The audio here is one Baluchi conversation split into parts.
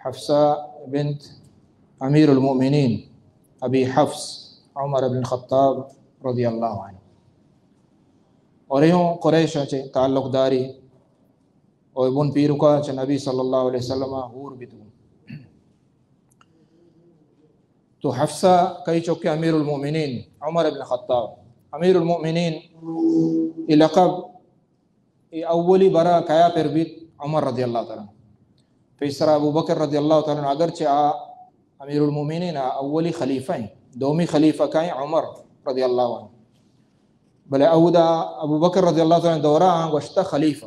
حفصہ بنت امیر المؤمنین ابی حفص عمر بن الخطاب رضی اللہ عنہ۔ اور ایوں قریش چہ تعلق داری اور بن پیرکا چہ نبی صلی اللہ علیہ وسلم ہور بیتو۔ تو حفصہ کئی چکے امیر المؤمنین عمر بن خطاب۔ امیر المؤمنین ای لقب ای اولی برا کیا پر بیت؟ عمر رضی اللہ تعالی عنہ۔ پیسرا ابو بکر رضی اللہ تعالی عنہ، اگرچہ آ امیر المؤمنین آ اولی خلیفہ ہیں، دومی خلیفہ کائیں عمر رضی اللہ عنہ، بلے اودا ابو بکر رضی اللہ تعالی عنہ دورا آں گوشتہ خلیفہ،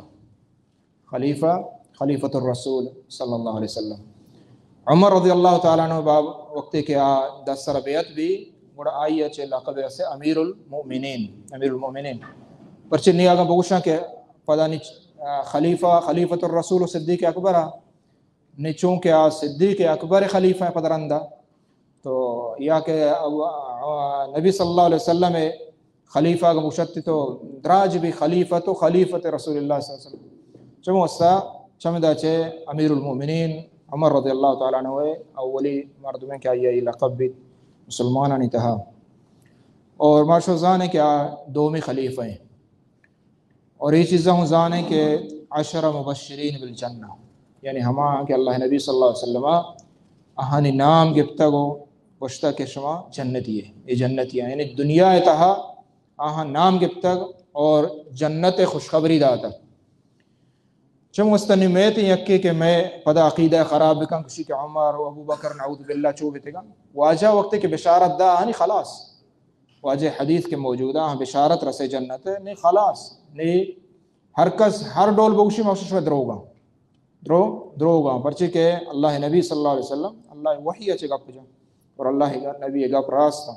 خلیفہ، خلیفۃ الرسول صلی اللہ علیہ وسلم۔ عمر رضی اللہ تعالی عنہ باب وقتی کہ آ دست سر بیعت بی، گڑا آئی چہ لقب اسے امیر المؤمنین، امیر المؤمنین۔ پرچہ نی اگاں بگوشاں کہ پدا نی، آ، خلیفہ، خلیفۃ الرسول و صدیق اکبر آ، نی چونکہ آ صدیق اکبر خلیفہ پد رندا، تو یا کہ اب، آ، نبی صلی اللہ علیہ وسلم خلیفہ اگاں گوشت تو دراج بی خلیفۃ و خلیفۃ رسول اللہ صلی اللہ علیہ وسلم۔ چمو واسطہ چمدا چہ امیر المؤمنین عمر رضی اللہ تعالی عنہ اولی مردمیں کہ آئی لقب بیت مسلمانانی تہا۔ اور ما شو زانے کہ آ دومی خلیفہ ہیں۔ اور یہ چیزاں ہوں زانے کہ عشر مبشرین بالجنہ، یعنی ہما کہ اللہ نبی صلی اللہ علیہ وسلم آہانی نام گپتگ و گوشتہ کہ شما جنتی ہے، یہ جنتی ہے، یعنی دنیا تہا آہاں نام گپتگ اور جنت خوشخبری داتگ۔ چم وستنی میت یکی کہ میں پدا عقیدہ خراب بکن، کشی کہ عمر و ابو بکر نعوذ باللہ چو بتگن۔ واجہ وقتی کہ بشارت دا، آہانی خلاص۔ واجہ حدیث کہ موجود آں، بشارت رسے جنت، نی خلاص، نی ہر کس ہر ڈول بگوشی، ما شما دروگاں۔ درو، دروگاں۔ پرچے کہ اللہ نبی صلی اللہ علیہ وسلم، اللہ وحی چہ گپ جن اور اللہ نبی گپ راست آں۔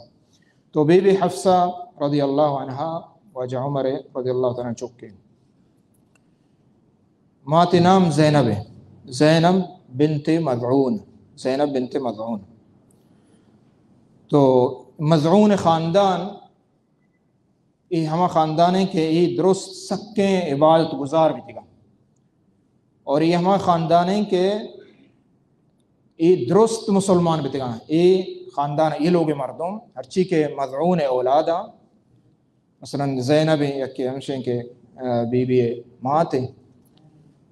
تو بی بی حفصہ رضی اللہ عنہا واجہ عمر رضی اللہ تعالی عنہ چکے۔ ماتی نام زینب ہے، زینب بنت مظعون، زینب بنت مظعون۔ تو مظعون خاندان، اے ہما خاندان ہیں کہ اے درست سکیں عبادت گزار بیتگا۔ اور اے ہما خاندان ہیں کہ اے درست مسلمان بیتگا۔ اے خاندان، اے لوگ مردم، ہرچی کہ مظعون اولاد آں، مثلاً زینب یکے ہمشیں کہ، آ، بی بی مات ہیں۔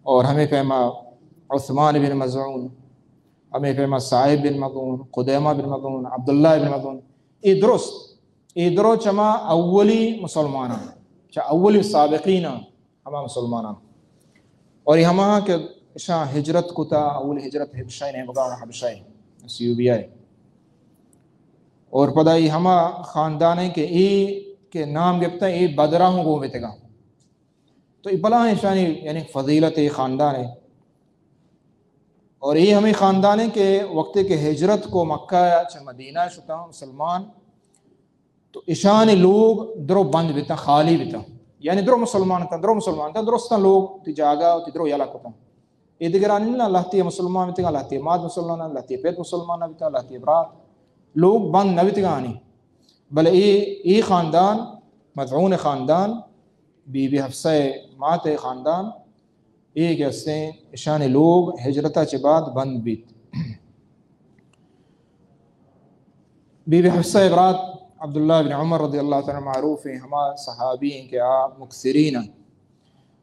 اور ہمیں پیما عثمان بن مظعون، ہمیں پیما صائب بن مظعون، قدیمہ بن مظعون، عبداللہ بن مظعون، اے درست، اے درو چما اولی مسلمانان، چا اولی سابقین ہما مسلمانان۔ اور یہ ہما کہ اشاں ہجرت کتا، اولی ہجرت حبشہ نے بگا حبشہ، ایتھیوپیا۔ اور پدا یہ ہما خاندان ہیں کہ اے کہ نام گپتا، اے بدرا ہوں گو بیتگا۔ تو اے بلاہیں اشانی یعنی فضیلت اے خاندان ہے۔ اور اے ہمیں خاندان ہیں کہ وقتی کہ ہجرت کو مکہ چہ مدینہ شتا مسلمان، تو اشانی لوگ درو بند بیتا، خالی بیتا۔ یعنی درو مسلمان تا، درو مسلمان تا، درستاں لوگ تی جاگہ تی درو یلا کتا۔ اے دگرانی نہ، لہتی مسلمان بیتگا، لہتی مات مسلمان، لہتی پت مسلمان بیتا، لہتی برات۔ لوگ بند نہ بیتگانی۔ بلے اے، اے خاندان، مظعون خاندان، بی بی حفصہ مات خاندان، اے کہ استیں اشانی لوگ ہجرتا چہ بعد بند بیت۔ بی بی حفصہ برات عبداللہ بن عمر رضی اللہ تعالی عنہ معروف ہیں، ہما صحابی ہیں کہ آ مکثرین ہیں۔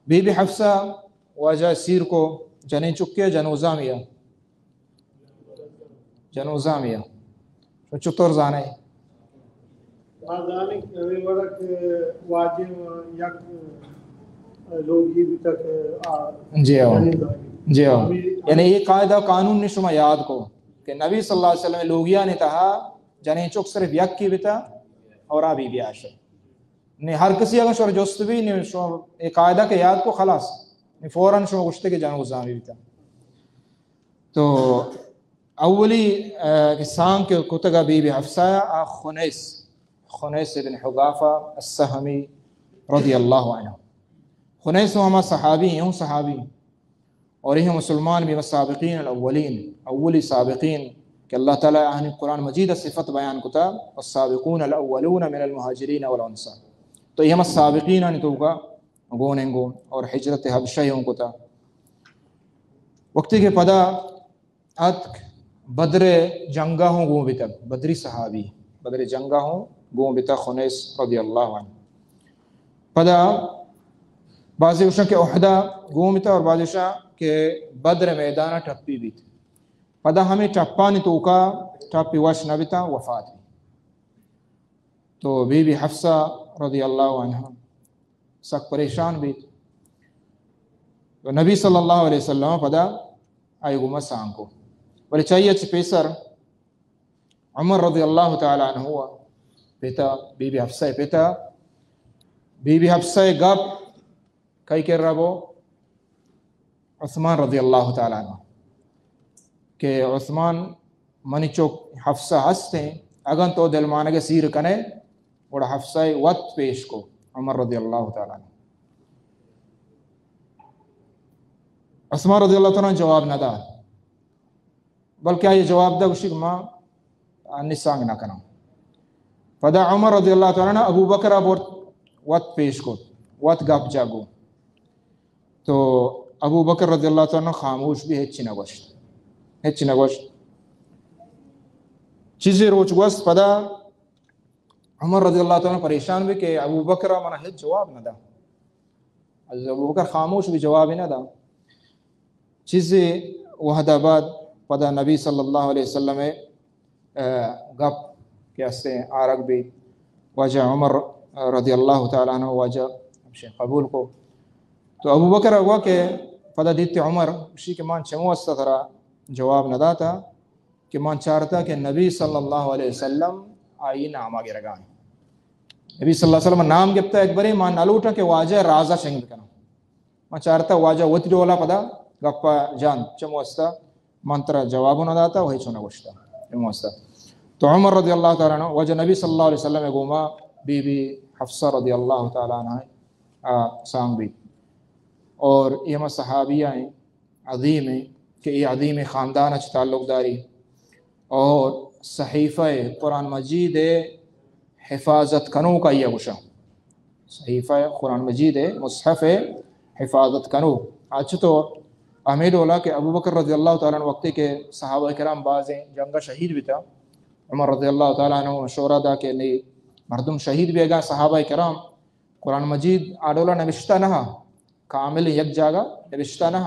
بی بی حفصہ واجہ سیر کو جنین چکے جنوزامی ہے۔ جنوزامی ہے۔ تو چطور زانے؟ ما زانیں کہ ہمے وڑا کہ واجہ یک لوگی بیتا کہ آ جی ہاں۔ جنین زانے۔ جی ہاں۔ ہمے یعنی یہ قاعدہ قانون نے شما یاد کو کہ نبی صلی اللہ علیہ وسلم لوگیانی تہا جنین چک صرف یک کی بیتا اور آ بی بی عائشہ۔ نے ہر کسی اگر شور جست بھی نے شما یہ قاعدہ کہ یاد کو خلاص۔ نے فوراً شما گشتے کہ جنوزامی بیتا۔ تو اولی، آ، کہ سانگ کہ کتگا بی بی حفصہ آ خنیس، خنیس ابن حذافہ السہمی رضی اللہ عنہ۔ خنیس ہما صحابی ہیں، ہم صحابی۔ اور یہ مسلمان بھی سابقین الاولین، اولی سابقین کہ اللہ تعالی آہانی قرآن مجید صفت بیان کتا، والسابقون الاولون من المہاجرین والانصار۔ تو یہ ہم سابقین آنی توکا گوننگو اور ہجرت حبشہ ہوں کتا۔ وقتی کہ پدا اتک، بدر جنگا ہوں گون بیتگ، بدری صحابی، بدر جنگا ہوں گون بیتگ، خنیس رضی اللہ عنہ۔ پدا بعضی گوشن کہ احدا گون بیتگ اور بعضی گوشن کہ بدر میدانا ٹپی بیت۔ پدا ہمیں ٹپانی توکا ٹپی وش نہ بیتاں، وفات بیت۔ تو بی بی حفصہ رضی اللہ عنہا سک پریشان بیت۔ تو نبی صلی اللہ علیہ وسلم پدا آئی گوما سانگ کو۔ بلے چاہیے چہ پیسر عمر رضی اللہ تعالی عنہ پتا، بی بی حفصہ پتا، بی بی حفصہ گپ کئی کرا بو؟ عثمان رضی اللہ تعالی عنہ۔ کہ عثمان، منی چک حفصہ ہستیں، اگن تو دلمانگ سیر کنے، گڑا حفصہ وت پیش کو عمر رضی اللہ تعالی عنہ۔ عثمان رضی اللہ تعالی عنہ جواب نہ دات، بلکہ آئی جواب دا گوشی کہ ما انی سانگ نہ کناں۔ پدا عمر رضی اللہ تعالی عنہ ابو بکر برت، وت پیش کو، وت گپ جا گو۔ تو ابو بکر رضی اللہ تعالی عنہ خاموش بی، ہچی نہ گوشت، ہچی نہ گوشت۔ چیزے روچ گوست، پدا عمر رضی اللہ تعالی عنہ پریشان بی کہ ابو بکر منا ہچ جواب نہ دا۔ حضرت ابو بکر خاموش بی، جواب نہ دا۔ چیزے وہدا بعد پدا نبی صلی اللہ علیہ وسلم ء گپ کہ استیں آرگ بیت، واجہ عمر رضی اللہ تعالی عنہ واجہ ہمشیں قبول کو۔ تو ابو بکر اگوا کہ پدا دیت عمر، گوشی کہ من چمو استا ترا جواب نہ داتا کہ من چارتا کہ نبی صلی اللہ علیہ وسلم آئی ناما گرگا ہیں۔ نبی صلی اللہ علیہ وسلم نام گپتا، ایک بری من نہ لوٹا کہ واجہ رازا شنگ بکنم۔ من چارتا واجہ وتی ڈولا پدا گپا جان، چمو استا من ترا جواب نہ داتا و ہچ نہ گوشتا، چمو استا۔ تو عمر رضی اللہ تعالی عنہ واجہ نبی صلی اللہ علیہ وسلم گوما بی بی حفصہ رضی اللہ تعالی عنہ آ سانگ بیت۔ اور یہ ہما صحابیہ ہیں، عظیم ہیں کہ یہ عظیم خاندان اچ تعلق داری۔ اور صحیفہ قرآن مجید حفاظت کنوک آئی گوشاں۔ صحیفہ قرآن مجید، مصحف حفاظت کنوک۔ اچ تو ہمیں ڈولا کہ ابو بکر رضی اللہ تعالی عنہ وقتی کہ صحابہ کرام بازیں جنگا شہید بیتا، عمر رضی اللہ تعالی عنہ مشورہ دا کہ نی مردم شہید بیگا، صحابہ کرام قرآن مجید آ ڈولا نوشتہ نہ، کامل یک جاگہ نوشتہ نہ،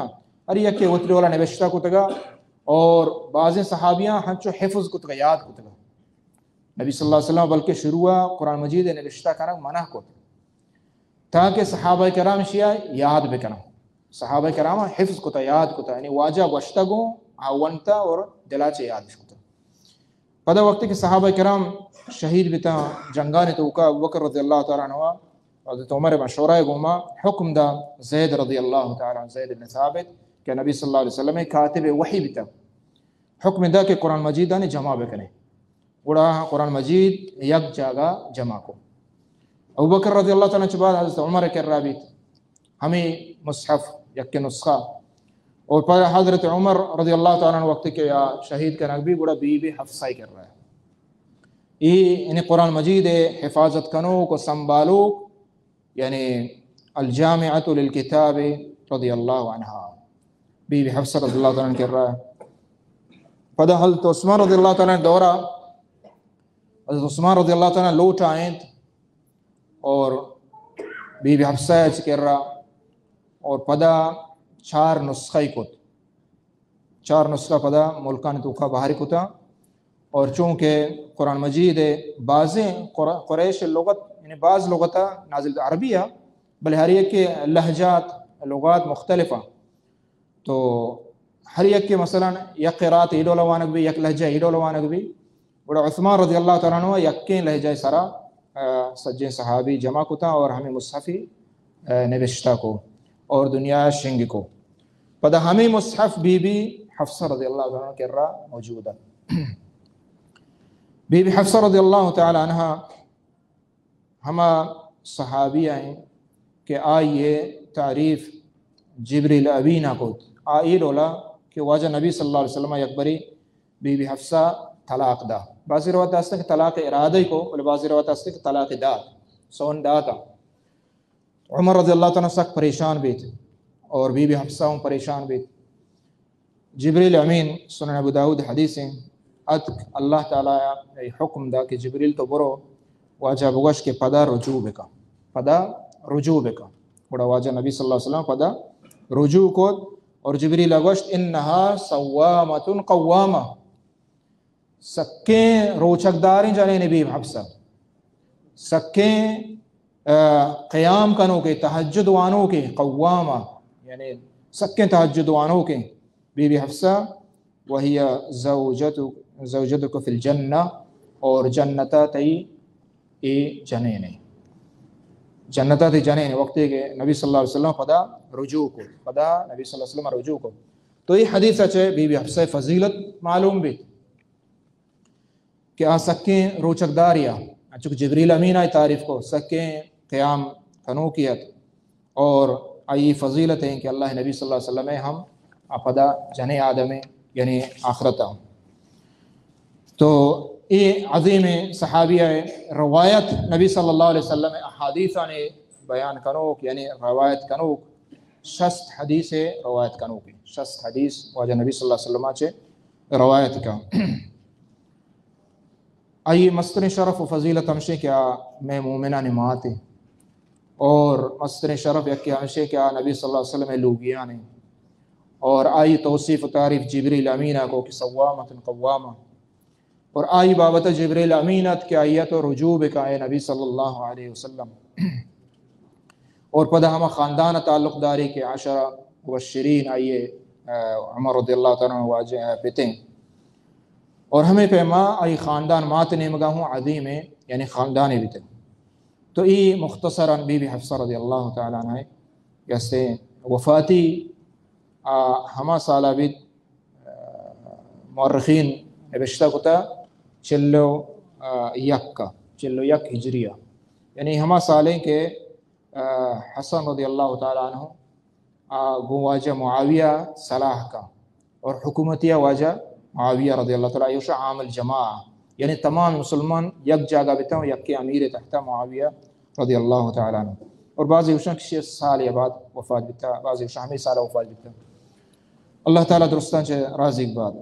ہر یکے وتی ڈولا نوشتہ کتگا اور بازیں صحابیاں ہنچو حفظ کتگا، یاد کتگا۔ نبی صلی اللہ علیہ وسلم بلکہ شروع قرآن مجید نوشتہ کنگ منع کت تاکہ صحابہ کرام شیا یاد بکنن۔ صحابہ کرام حفظ کتا، یاد کتا، یعنی واجہ گوشتگوں آ ونتا اور دلا چے یادش کتا۔ پدا وقتی کہ صحابہ کرام شہید بیتاں جنگانی توکا، ابوبکر رضی اللہ تعالی عنہ حضرت عمر مشورہ گوما حکم دا زید رضی اللہ تعالی عنہ، زید بن ثابت کہ نبی صلی اللہ علیہ وسلم کاتب وحی بیتا، حکم دا کہ قرآن مجید آنی جمع بکنے۔ گڑا قرآن مجید یک جاگہ جمع کو۔ ابوبکر رضی اللہ تعالی عنہ چہ بعد حضرت عمر کرا بیت ہمیں مصحف یک نسخہ، اور پدا حضرت عمر رضی اللہ تعالی عنہ وقت کہ یا شہید کنگ بی گڑا بی بی حفصہ کرا۔ ای یعنی قرآن مجید حفاظت کنوک و سنبھالوک، یعنی الجامعۃ للکتاب رضی اللہ عنہا، بی بی حفصہ رضی اللہ تعالی عنہ کرا۔ پدا حضرت عثمان رضی اللہ تعالی عنہ دورہ، حضرت عثمان رضی اللہ تعالی عنہ لوٹ آئینت اور بی بی حفصہ اچ کرا اور پدا چار نسخہ کت۔ چار نسخہ پدا ملکانی توکا بہر کتا۔ اور چونکہ قرآن مجید بازیں قر-، قریش لغت، یعنی باز لغتا نازل عربی ہے، بلے ہر یک لہجات، لغات مختلف ہیں۔ تو ہر یک مثلاً یک قرات ای ڈول وانگ بی، یک لہجہ ای ڈول وانگ بی، گڑا عثمان رضی اللہ تعالی عنہ یکیں لہجہ سرا، آ، سجیں صحابی جمع کتا اور ہمیں مصحفی، آ، نوشتہ کو اور دنیا شنگ کو۔ پدا ہمیں مصحف بی بی حفصہ رضی اللہ تعالی عنہ کرا موجود ہے۔ بی بی حفصہ رضی اللہ تعالی عنہ ہما صحابی ہیں کہ آئی تعریف جبریل امین کت۔ آئی ڈولا کہ واجہ نبی صلی اللہ علیہ وسلم یک بری بی بی حفصہ طلاق دا۔ بعضی روایت ہستن کہ طلاق ارادہ کو، بلے بعضی روایت ہستن کہ طلاق دات، سون داتا۔ عمر رضی اللہ تعالی عنہ سک پریشان بیت اور بی بی حفصہ ہم پریشان بیت۔ جبریل امین، سنن ابو داؤد حدیث ہیں، اتک، اللہ تعالی ءَ حکم دا کہ جبریل تو برو، واجہ بگوش کہ پدا رجوع بکن، پدا رجوع بکن۔ گڑا واجہ نبی صلی اللہ علیہ وسلم پدا رجوع کت اور جبریل ءَ گوشت، انہا صوامۃ قوامہ، سکیں روچگداریں جنین بی بی حفصہ، سکیں، آ، قیام کنوکیں، تہجد وانوکیں، قوامہ، یعنی سکیں تہجد وانوکیں بی بی حفصہ، وہی زوجت، زوجتک فی الجنہ، اور جنتا تئی اے جنین ایں۔ جنتا تئی جنین ایں۔ وقتی کہ نبی صلی اللہ علیہ وسلم پدا رجوع کو، پدا نبی صلی اللہ علیہ وسلم رجوع کو۔ تو اے حدیث ءَ چہ بی بی حفصہ فضیلت معلوم بیت کہ آ سکیں روچگدارے ات، انچو کہ جبریل امین ءَ تعریف کو، سکیں قیام کنوکے ات، اور آئی فضیلت ہیں کہ اللہ نبی صلی اللہ علیہ وسلم ءَ ہم آ پدا جنیں آدم، یعنی آخرت ءَ۔ تو اے عظیم صحابی ءِ روایت، نبی صلی اللہ علیہ وسلم ءِ احادیثانی بیان کنوک، یعنی روایت کنوک، شست حدیث روایت کنوک، شست حدیث واجہ نبی صلی اللہ علیہ وسلم ءَ چہ روایت کا۔ آئی مستریں شرف و فضیلت ہمشیں کہ آ مئے مومنانی مات ایں، اور مستریں شرف یکے ہمشیں کہ آ نبی صلی اللہ علیہ وسلم ءِ لوگیان ایں، اور آئی توصیف و تعریف جبریل امین ءَ کو کہ صوامۃ قوامہ، اور آئی بابت جبریل امین ات کہ آئی ءَ تو رجوع بکن اے نبی صلی اللہ علیہ وسلم۔ اور پدا ہما خاندان ءَ تعلق داری کہ عشرہ مبشرین آئی، آ، عمر رضی اللہ تعالی عنہ واجہ، آ، پتیں۔ اور ہمے پیما آئی خاندان مات نیمگا ہوں عظیم، یعنی خاندانے بیتگ۔ تو ای مختصراً بی بی حفصہ رضی اللہ تعالی عنہ ءِ کہ استے وفاتی، آ، ہما سالا بیت، آ، مورخین نبشتہ کتا چل و، آ، یک ءَ، چل و یک ہجری ءَ۔ یعنی ہما سالیں کہ، آ، حسن رضی اللہ تعالی عنہ آ گوں واجہ معاویہ صلاح کا اور حکومتی واجہ معاویہ رضی اللہ تعالی عنہ عام الجماعہ، یعنی تمام مسلمان یک جاگہ بیتا و یکے امیر تحت معاویہ رضی اللہ تعالی عنہ۔ اور بعضی گوشن کہ شش سال بعد وفات بیتا، بعضی گوشن ہمے سال وفات بیتا۔ اللہ تعالی درستاں چہ راضی بات۔